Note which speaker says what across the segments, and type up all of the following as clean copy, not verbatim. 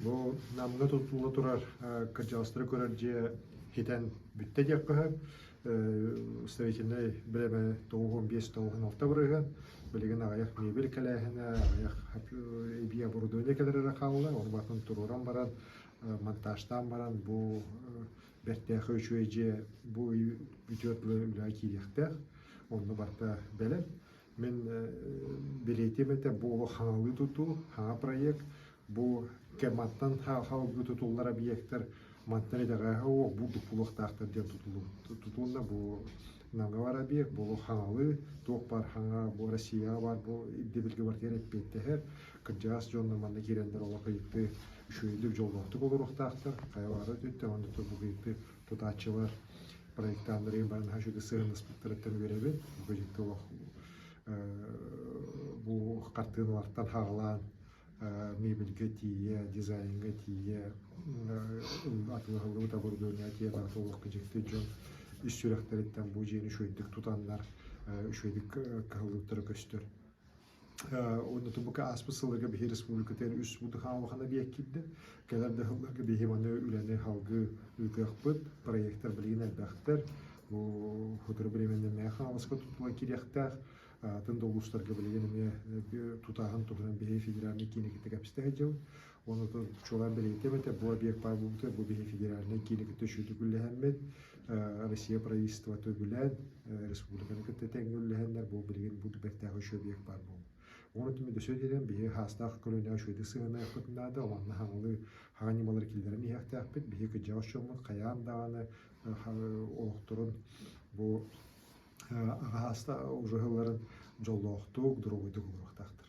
Speaker 1: Бу Намҥа тутулла турар кырдьаҕастары көрөр дьиэ хитэн бүттэ диэххэ сөп. Строительнай бэлэмэ 95-96 бырыһыан. Билигин аҕыйах мебель кэлээһинэ, аҕыйах эбии оборудование кэлэр эрэ хаалла. Ону барытын туруоран баран, монтажтаан баран бу бэртээхэй үчүгэй дьиэ бу ый бүтүөр дылы үлэҕэ киириэхтээх. Онно барыта бэлэм. Мин билиэтим этэ бу олох хаҥалыы тутуу, хаҥа проект. Бу мантан халгыы тутуллар объектар мантан итэҕэһэ суох бурдук булуохтаахтар диэн тутулунна. Бу Намҥа бар объект, бу олох хаҥалыы, туох баар хаҥа, бу Россияҕа баар бу ирдэбилгэ барытыгар эппиэттэһэр. Кырдьаҕас дьоннор манна киирэннэр олох ыйытыы үчүгэйдик дьоллоохтук олоруохтаахтар. Хайа баара өттүттэн уонна бу ыйытыы тутааччылар проектааннарын баран наһаа үчүгэй сыһыаннаспыттарыттан үөрэбин. Бу дьикти олох бу хартыыналартан хаҕалаан мебельгэ тиийэ, дизайнҥа тиийэ, атыылаһыллыбыт оборудованиеҕа тиийэ барыта олох дьикти дьон ис сүрэхтэриттэн бу дьиэни үчүгэйдик тутаннар, үчүгэйдик кыһаллыбыттара көстөр. Уонна тубука ааспыт сылларга биһи республикатыгар үс будухаан улахан объект киирдэ. Кэлэр да сылларга биһи маны үлэни салгыы ыытыахпыт. Проектар билигин элбэхтэр. Бу сотору бириэмэннэн Мэҥэ Хаҥаласка тутуллан киириэхтээх. Атын да улуустарга билигин эмиэ тутааһын туһунан биһи федеральнай киини кытта кэпсэтэ сылдьабыт. Уонна чуолаан бэлиэтиэм этэ, бу объект баар буолбута, бу биһи федеральнай киини кытта үчүгэйдик үлэлэһэммит, Россия правительствота үбүлээн, республиканы кытта тэҥҥэ үлэлэһэннэр бу билигин бу бэртээхэй үчүгэй объект баар буолла. Уонна түмүк өссө диэн биһиги хаастаах көлүөнэҕэ үчүгэйдик сыһыаныахпытын наада, уонна хаҥалыы хаҥа ньымалары киллэрэн иһиэхтээхпит. Биһиги кырдьаҕас дьоммут хайаан даҕаны олохторун бу аҕа уже сылларын дьоллоохтук, доруобайдык олоруохтаахтар.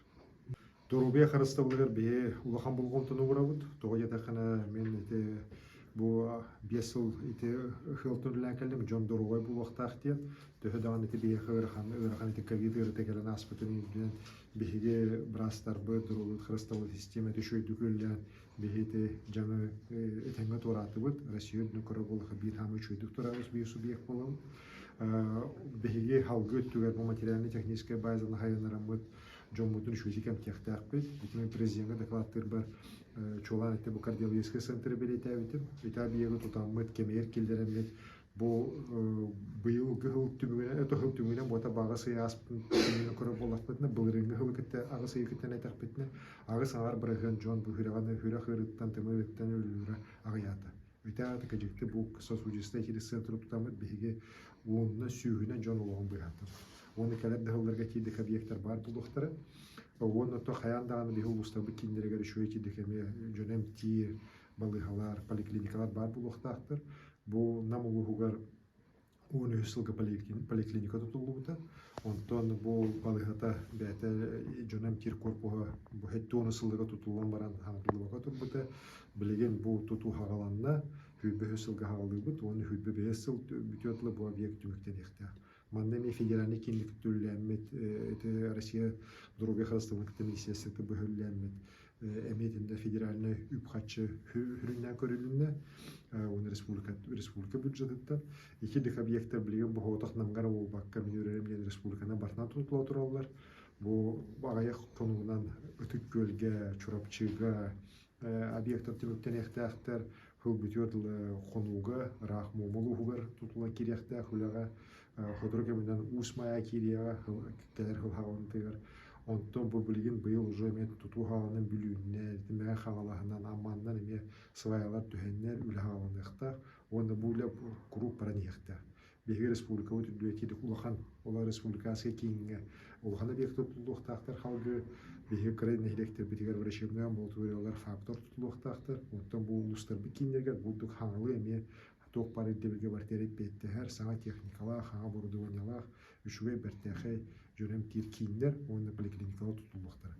Speaker 1: Доруобуйа харыстабылыгар биһи улахан болҕомтону уурабыт. Тоҕо диэтэххинэ, мин ити бу 5 сыл ити ыһыалтан үлэлээн кэллим, дьон доруобай буолуохтаах диэн. Төһө даҕаны ити биһиэхэ ыарахан, ыарахан ити ковид ыарыыта кэлэн ааспытын үрдүнэн биһиги быраастарбыт, доруобуйа харыстабыл систиэмэтэ үчүгэйдик үлэлээн, биһи ити дьаҥы этэҥҥэ туораатыбыт. Россия үрдүнэн көрөр буоллахха биир хаамыы үчүгэйдик туораабыт биир субъект буолабыт. Биһиги салгыы өттүгэр бу материально-техническэй базаны хайыннараммыт дьоммутун үчүгэйдик эмтиэхтээхпит. Ити мин президеҥҥэ дакылааттыырбар чуолаан ити бу кардиологическай центры бэлиэтээбитим. Ити объегы тутаммыт, кэмигэр киллэрэммит бу быйылгы сыл түмүгүнэн, өтө сыл түмүгүнэн буота баҕас ый ааспытын түмүгүнэн көрөр буоллахпытына, былырыыҥҥы сылы кытта аҕыс ыйы кытта этэхпитинэ, аҕыс аҥаар бырыһыан дьон бу сүрэҕин сүрэх ыарыыттан, тымыр ыарыыттан өлүүлэрэ аҕыйаата. Ити аата кэдьикти бу сосудистай центр тутаммыт биһиги уонна сүүһүнэн дьон олоҕун быыһаатыбыт. Уонна кэлэр да сылларга тиийдик объектар баар буолуохтара. Уонна то хайаан даҕаны биһи улуустарбыт кииннэригэр үчүгэй тиийдик эмиэ дьон эмтиир балыыһалар, поликлиникалар баар буолуохтаахтар. Бу Нам улууһугар 13 сылга поликлиника тутуллубута. Онтон бу балыыһата бэйэтэ дьон эмтиир корпуһа бу 70 сылга тутуллан баран хаҥатыллыбакка турбута. Билигин бу тутуу хаҕаланна, 25 сылга хаҕалыыбыт уонна 25 сыл бүтүөр дылы бу объект түмүктэниэхтээх. Манна эмиэ федеральнай киинник үлэлээммит, ити Россия доруобуйа харыстабылын кытта министерствота быһа үлэлээммит эмиэ итиннэ федеральнай үп-харчы сүрүннээн көрүлүннэ уонна республика республика бюджетыттан ити дик объектар билигин боһоотох намгара буолбакка мин үөрэрим диэн республиканы барытынан тутулла тураллар бу аҕыйах хонугунан Ытык Күөлгэ Чурапчыга объектар түмүктэниэхтээхтэр сыл бүтүөр дылы хонууга ыраах Муома улууһугар тутуллан киириэхтээх үлэҕэ сотору кэминэн Уус Майа киириэҕэ кэлэр сыл хаалантыгар Онтон бу билигин быйыл уже эмиэ тутуу хааланан Бүлүүннэн, Мэҥэ Хаҥалаһынан, Амманнан эмиэ сваялар түһэннэр үлэ хааланыахтаах уонна бу үлэ куруук баран иһиэхтээх. Биһиги республикабыт үрдүгэр улахан, ол республиканскай кииҥҥэ улахан объект тутуллуохтаахтар халгыы биһиги кыра нэһилиэктэрбитигэр врачебнай амбулаториялар, ФАПтар тутуллуохтаахтар. Онтон бу улуустарбыт кииннэригэр бурдук хаҥалыы эмиэ туох баар ирдэбилгэ барытыгар эппиэттэһэр, саҥа техникалаах, саҥа оборудованиелаах, үчүгэй бэртээхэй дьон эмтиир кииннэр уонна поликлиникалар тутуллуохтара.